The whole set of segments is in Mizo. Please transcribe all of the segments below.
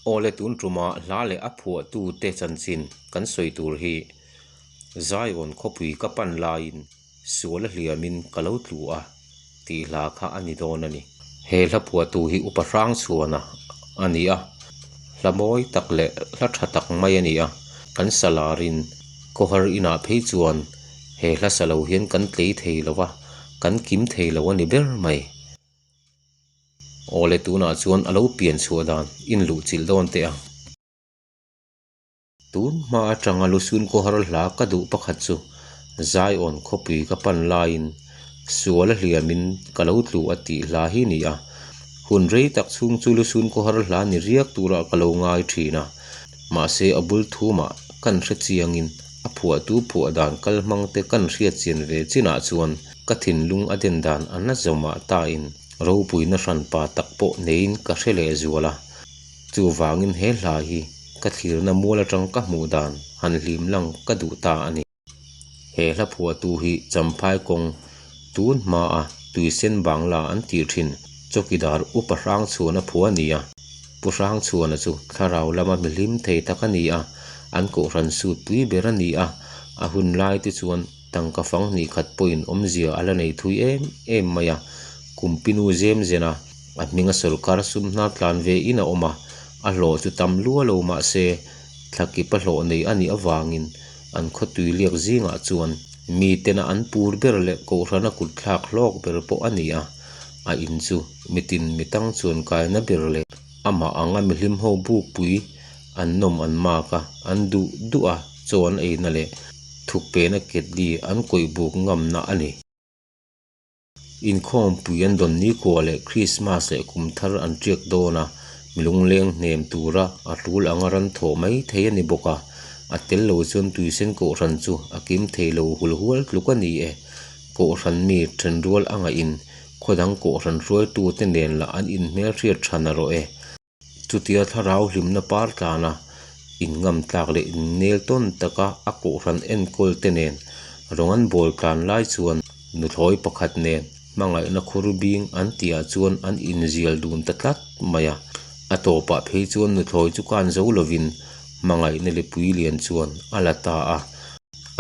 Awle tun tuma hla leh a phuahtute chanchin kan sawi tur hi Zion khawpui ka pan laiin sual a hliamin ka lo tlu a tih hla kha a ni dawn a ni. He hla phuahtu hi Upa Hrangchhuana a ni a, hla mawi tak leh hla tha tak mai a ni a, kan sa larin khawhar inah phei chuan he hla sa lo hian kan tlei thei lo va, kan kim thei lo a ni ber mai. Awle tunah chuan a lo pian chhuah dan inluhchilh dawn teh ang. Tun hma atanga Lusun Kohar hla ka duh pakhat chu Zion khawpui ka pan laiin sual a hliamin ka lo tlu a tih hla hi ni a. Hun rei tak chhung chu Lusun Kohar hla ni riak turah ka lo ngai thin a. Mahse a bul thumah kan hre chiangin a phuahtu phuah dan kal hmang te kan hriat chian ve chinah chuan ka thinlung a den dan a na zawmah tain ropuina hranpa tak pawh neiin ka hre lehzual a. Chuvangin he hla hi ka thlirna mual atang ka hmuh dan han hlim lang ka duh ta a ni. He hla phuahtu hi Champhai kawng tun hmaa Tuisen Bangla an tih thin Chawkidar Upa Hrangchhuana phuah a ni a. Pu Hrangchhuana chu thlarau lama mi hlim thei tak a ni a, an kohhran sut pui ber a ni a, a hun lai te chuan tangka fang hnih khat pawhin awmzia a la nei thui em em mai a, Kumpinu zem zen a, a hminga sawrkar sum hnar tlan ve in a awm a, a hlawh chu tam lua lo mah se thlakip a hlawh nei a nih avangin an khawtui liak zingah chuan mi tena an pur ber leh kohhrana kut thlak hlawk ber pawh a ni a, a in chu mitin mitang chuan kaina ber leh amah anga mihlim ho bukpui an nawm an mak a, an duh duh a chaw an eina leh thukpena ketli an kawih buk ngamna a ni. Inkhawmpui an dawn nikhua leh Krismas leh kum thar an tiak dawn a, mi lungleng hnem tura a tul anga ran thawh mai thei a ni bawk a, a tel lo chuan tuisen kohhran chu a kim thei lo hul hual tluk a ni e. Kohhran mi thenrual a ngaih in khawdang kohhran hruaitute nen lah an inhmelhriat tha narawh e. Chutia thlarau hlimna par tlana inngam tlak leh innel tawn taka a kohhran enkawl te nen rawng an bawl tlan lai chuan nuthlawi pakhat nen hmangaihna khur bing an tihah chuan an inzial dun ta tlat mai a. A tawpah phei chuan nuthlawi chu kan zo lovin hmangaihna lipui lian chuan a la ta a.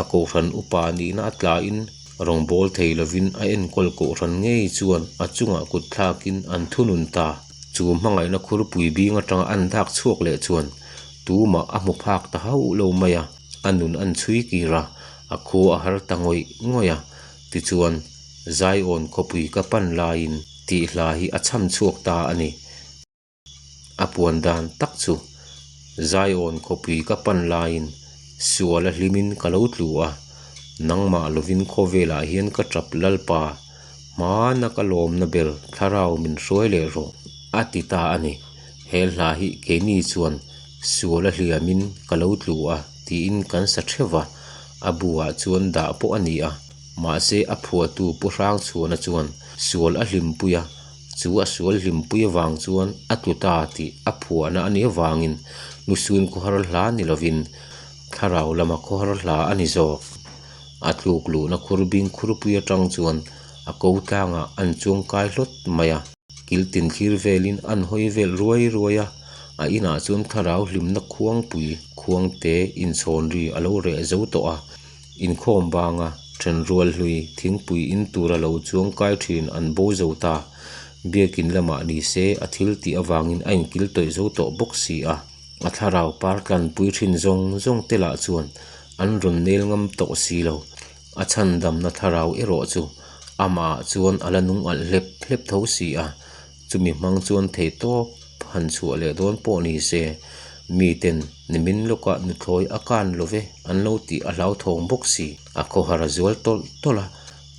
A kohhran upa nihna a tlain rawngbâwl thei lovin a enkawl kohhran ngei chuan a chungah kut thlakin an thunun ta. Chu hmangaihna khurpui bing atanga an dak chhuak leh chuan tumah a hmu phak ta hauh lo mai a, a nun an chhui kir a, a khua a har ta ngawih ngawih a. Tichuan, Zion khawpui ka pan laiin tih hla hi a chham chhuak ta a ni. A puan dan tak chu Zion khawpui ka pan laiin sual a hlimin ka lo tlu a, nangmah lovin khawvelah hian ka tap Lalpa, hmana ka lawmna ber thlarau min hruai leh rawh, a ti ta a ni. He hla hi keini chuan sual a hliamin ka lo tlu a tiin kan sa theuh va, a buah chuan dah pawh a ni a, mahse a phuahtu Pu Hrangchhuana chuan sual a hlimpui a, Chu a sual hlimpui avang chuan a tlu ta tih a phuahna a nih avangin Lusun khawhar hla ni lovin thlarau lama khawhar hla a ni zawk. A tluk luhna khur bing khurpui atang chuan a ko tlangah an chuang kai hlawt mai a. Kil tin thlir velin an hawi vel ruai ruai a, a inah chuan thlarau hlimna khuangpui khuangte inchhawn ri a lo reh zo tawh a. Inkhawm banga thenrual hlui thingpui in tura lo chuang kai thin an bo zo ta. Biakin lamah ni se a thil tih avangin a inkil tawih zo tawh bawk si a. A thlarau par tlanpui thin zawng zawng te lah chuan an rawn nel ngam tawh si lo. A chhandamna thlarau erawh chu amah chuan a la nung alh hlep hlep tho si a. Chumi hmang chuan theihtawp han chhuah leh dawn pawh ni se, miten nimin lawkah nuthlawi a kan lo ve an lo tih a hlauthawng bawk si. A khawhar a zual tawlh tawlh a,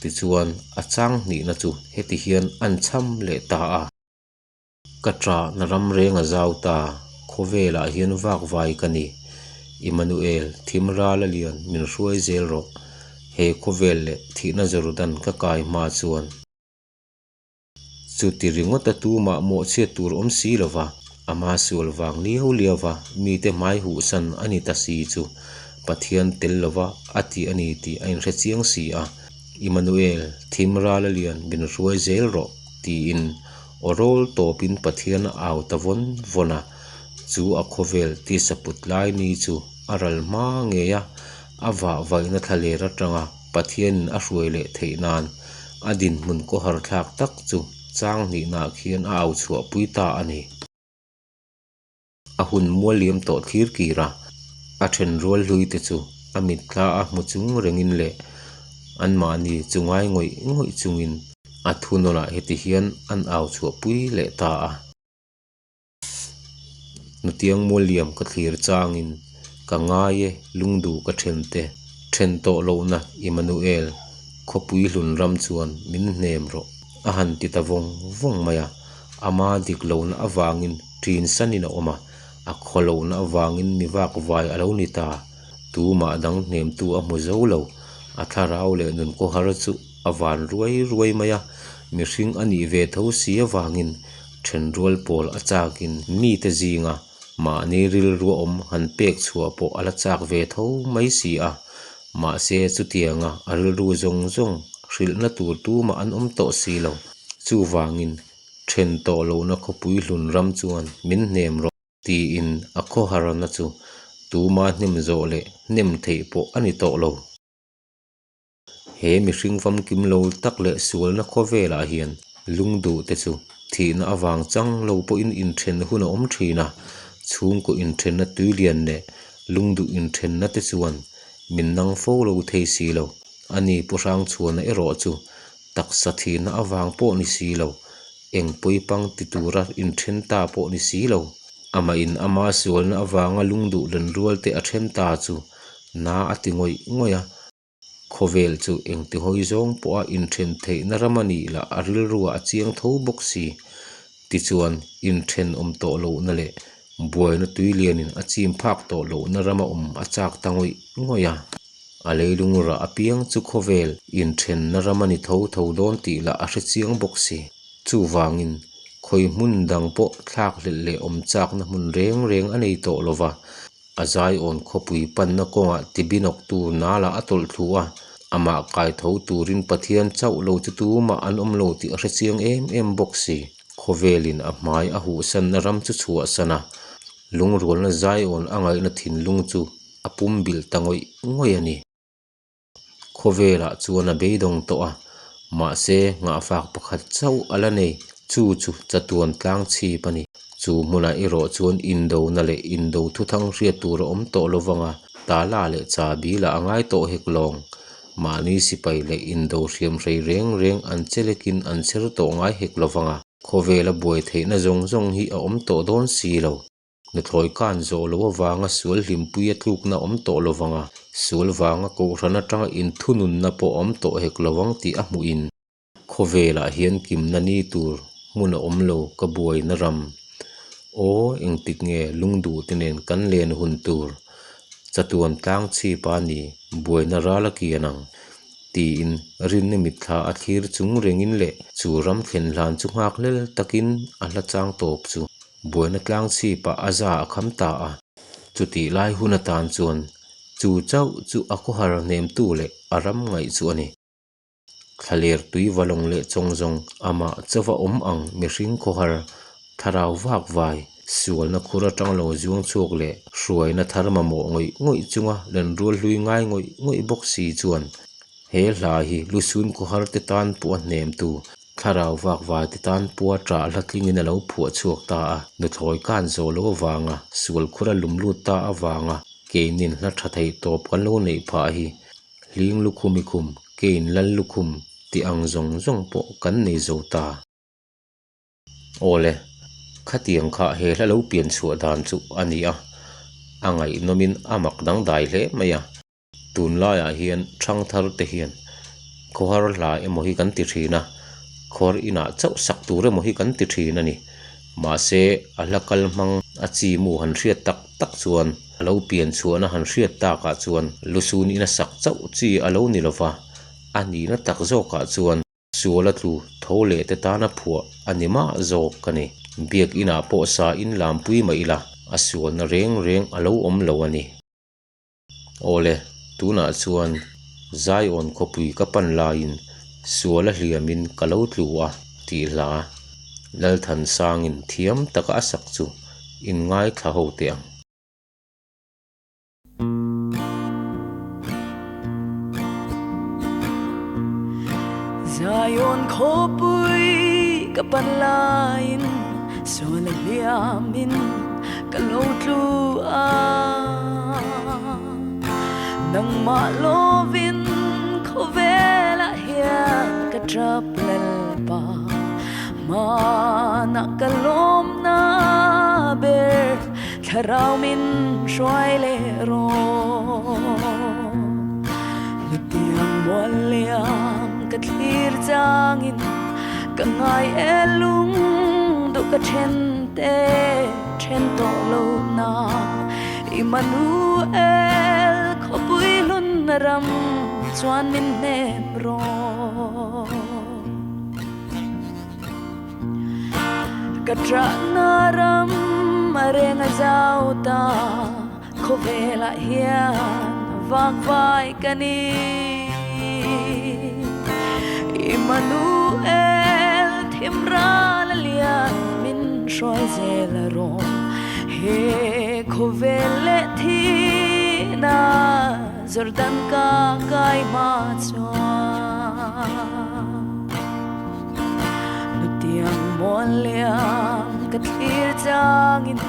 tichuan a chang hnihna chu heti hian an cham leh ta a. Ka ṭahna ram reng a zau ta, khawvelah hian vak vai ka ni. Immanuel, thim ral a lian, min hruai zel rawh. He khawvel leh thihna Jordan ka kai hma chuan. Chuti ringawt a tumah mawhchhiat tur awm si lova, ama sual vang liau liau va mite hmai huhsan a ni ta si chu Pathian tel lova a ti a ni tih a inhre chiang si a, Immanuel, thim ral a lian min hruai zel rawh, tiin aw rawl tawpin Pathian a au ta vawn vawn a. Chu a khawvel tisa put lai ni chu a ral hma ngei a, a vahvaihna thlaler atanga Pathianin a hruai leh theih nan a dinhmun khawhar thlak tak chu chang hnihnaah khian a au chhuahpui ta a ni. A hun mual liam tawh thlir kir a, a thenrual hlui te chu a mitthla a hmu chung rengin leh anmahni chu ngai ngawih ngawih chungin a thunawnah heti hian an au chhuahpui leh ta a. Hnutiang mualliam ka thlir changin ka ngai e lungduh ka then te, then tawh lohna Immanuel khawpui hlun ram chuan min hnem rawh a han ti ta vawng vawng mai a. Ama dik lohna avangin ṭin sanin a awm a, a khaw lohna avangin mi vak vai a lo ni ta. Tumah dang hnemtu a hmu zo lo, a thlarau leh nun khawhar chu a van ruai ruai mai a, mihring a nih ve tho si avangin Thenrual pawl a chakin mite zinga mahni rilrua awm han pek chhuah pawh a la chak ve tho mai si a. Mahse chutianga a rilru zawng zawng hrilhna tur tumah an awm tawh si lo. Chuvangin then tawh lohna khawpui hlun ram chuan min hnem rawh tiin a khawharna chu tuma hnem zawh leh hnem theih pawh a ni tawh lo. He mihring famkim lo tak leh sualna khawvelah hian lungduh te chu thihna avang chang lo pawhin inthen hun a awm thin a, chhungkaw inthenna tuilian leh lungduh inthenna te chuan min nang fo lo thei si lo. Ani Pu Hrangchhuana erawh chu taksa thihna avang pawh ni si lo, eng pawipang ti tura inthen ta pawh ni si lo. Amahin ama sualna avanga lungduh lenrual te a then ta chu na a ti ngawih ngawih a. Khawvel chu engti hawi zawng pawha inthen theihna ram a nih lah a rilruah a chiang tho bawk si. Tichuan, inthen awm tawh lohna leh buaina tuilianin a chim phak tawh lohna rama awm a chak ta ngawih ngawih a. A leilung rah apiang chu khawvel inthenna ram a ni tho tho dawn tih lah a hre chiang bawk si. Chuvangin, khawi hmun dang pawh thlakhlelh leh awm chakna hmun reng reng a nei tawh lova, A Zion khawpui panna kawngah tibinawktu nalah a tawlh thlu a, amah kai tho turin Pathian chauh lo chu tumah an awm lo tih a hre chiang em em bawk si. Khawvelin a hmai a huhsanna ram chu chhuahsan a, lungrualna Zion a ngaihna thinlung chu a pumbilh ta ngawih ngawih a ni. Khawvelah chuan a beidawng tawh a, mahse nghahfak pakhat chauh a la nei. Chu chu chatuan tlang chhip a ni. Chu hmunah erawh chuan indona leh indo thuthang hriat tur a awm tawh lo vang a, tala leh chabi lah a ngai tawh hek lawng. Mahni sipai leh indo hriamhrei reng reng an chelekin an chher tawh ngai hek lo vang a, khawvela buai theihna zawng zawng hi a awm tawh dawn si lo. Nuthlawi khan zawh loh avanga sual hlimpui a tlukna awm tawh lo vang a, sual vanga kohhran atanga inthununna pawh a awm tawh hek lo vang tih a hmuhin, khawvelah hian kimna ni tur hmun a awm lo ka buaina ram. Aw, engtik nge lungduhte nen kan len hun tur chatuan tlang chhipa ni buaina ral a kian ang? Tiin rinna mitthla a thlir chung rengin leh chu ram thlen hlan chu nghak hlel takin a hla chang tawp chu. Buaina tlang chhipah a za a kham ta a. Chutih lai hun atan chuan chu chauh chu a khawhar hnemtu leh a ram ngaih chu a ni. Thlaler tui valawng leh chawng zawng amah chauha awm ang mihring khawhar thlarau vak vai, sualna khur atang lo zuang chhuak leh hruaina thar mamawh ngawih ngawih chunga lenrual hlui ngai ngawih ngawih bawk si chuan he hla hi lusun khawhar te tan pawh a hnemtu Thlarau vak vai te tan pua ṭah hla tlingin a lo phuah chhuak ta a, nuthlawi kan zawh loh avanga sual khur a lum lut ta avanga keinin hla ṭha theih tawp kan lo neih phah hi hling lukhum i khum, kein lal lukhum tih ang zawng zawng pawh kan nei zo ta. Awle, khatiang kha he hla lo pian chhuah dan chu a ni a, a ngaihnawmin a mak dangdai hle mai a. Tunlaiah hian thangthar te hian khawhar hla emaw hi kan ti thin a, khawhar inah chauh sak tur emaw hi kan ti thin a ni. Mahse a hla kal hmang a chi mu han hriat tak tak chuan a lo pian chhuahna han hriat takah chuan lusun ina sak chauh chi a lo ni lova, a nihna tak zawkah chuan Suala tlu tho leh te tana phuah a ni mah zawk a ni. Biak inah pawh sa in lampui mah ila a sualna reng reng a lo awm lo a ni. Awle, tunah chuan Zion khawpui ka pan laiin suala hliamin ka lo tlu a tih hla Lalthansangin thiam taka a sak chu In ngaithla ho teh ang. Zion khawpui ka pan laiin sual a hliamin ka lo tlu a, nangmah lovin khawvelah hian ka tap lalpa hmanah ka lawmna ber. Thlarau min hruai leh rawh. Nutiang mual liam ka thlir changin ka ngai e lung duh ka then te then tawh lo na Immanuel khawpui hlun ram chuan min hnem rawh. Ka ṭahna ram a reng a zau ta, khawvelah hian vakvai ka ni. Immanuel thim ral a lian min hruai zel a rawh, he khawvel leh thihna Jordan ka kai hma chuan. Nutiang mual liam ka thlir changin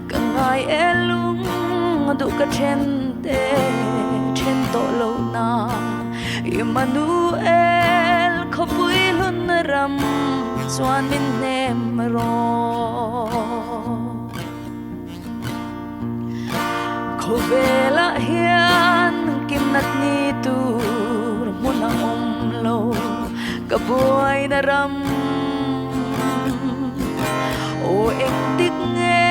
ka ngai e lung duh ka then te then tawh lo na Immanuel khawpui hlun ram chuan min hnem rawh. Khawvelah hian kimnat ni tur hmun a awm lo ka buaina ram. Aw engtik nge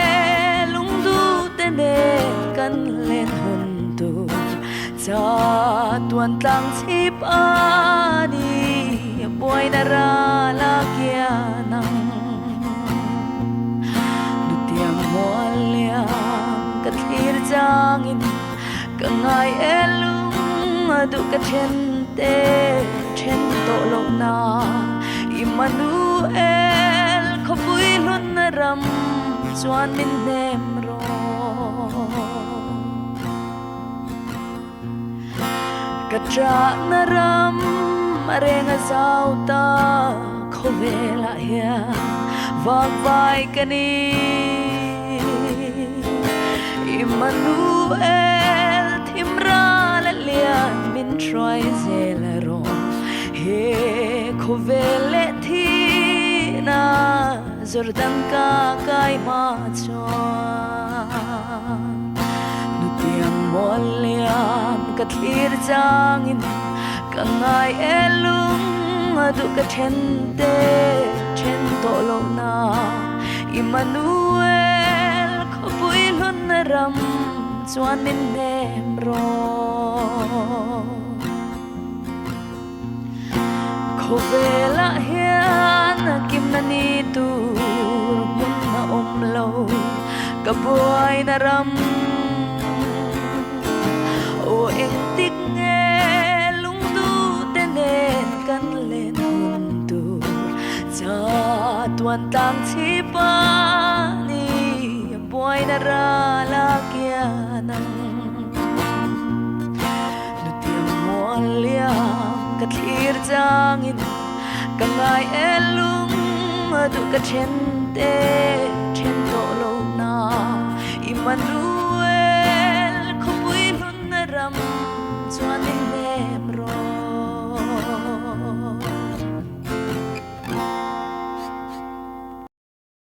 lungdute nen kan len hun tur chatuan tlang chhip a ni buaina ral a kian ang. Nutiang mual liam ka thlir changin ka ngai e lung a duh ka then te then tawh loh na Immanuel khawpui hlun ram chuan min hnem rawh. Ka ṭahna ram a reng a zau ta khawvelah hian vakvai ka ni. Immanuel thim ral a lian min hruai zel a rawh he khawvel leh thihna Jordan ka kai hma chuan nutiang mual liam ka thlir changin ka ngai e lung a duh ka then te then tawh loh na Immanuel khawpui hlun ram chuan min hnem rawh. Khawvelah hian kimna ni tur hmun a awm lo ka buaina ram. Aw engtik nge lungdute nen kan len hun tur chatuan tlang chhip a ni buaina ral a kian ang. Nutiang mual liam ka thlir changin ka ngai e lung a duh ka then te then tawh lo na Immanuel.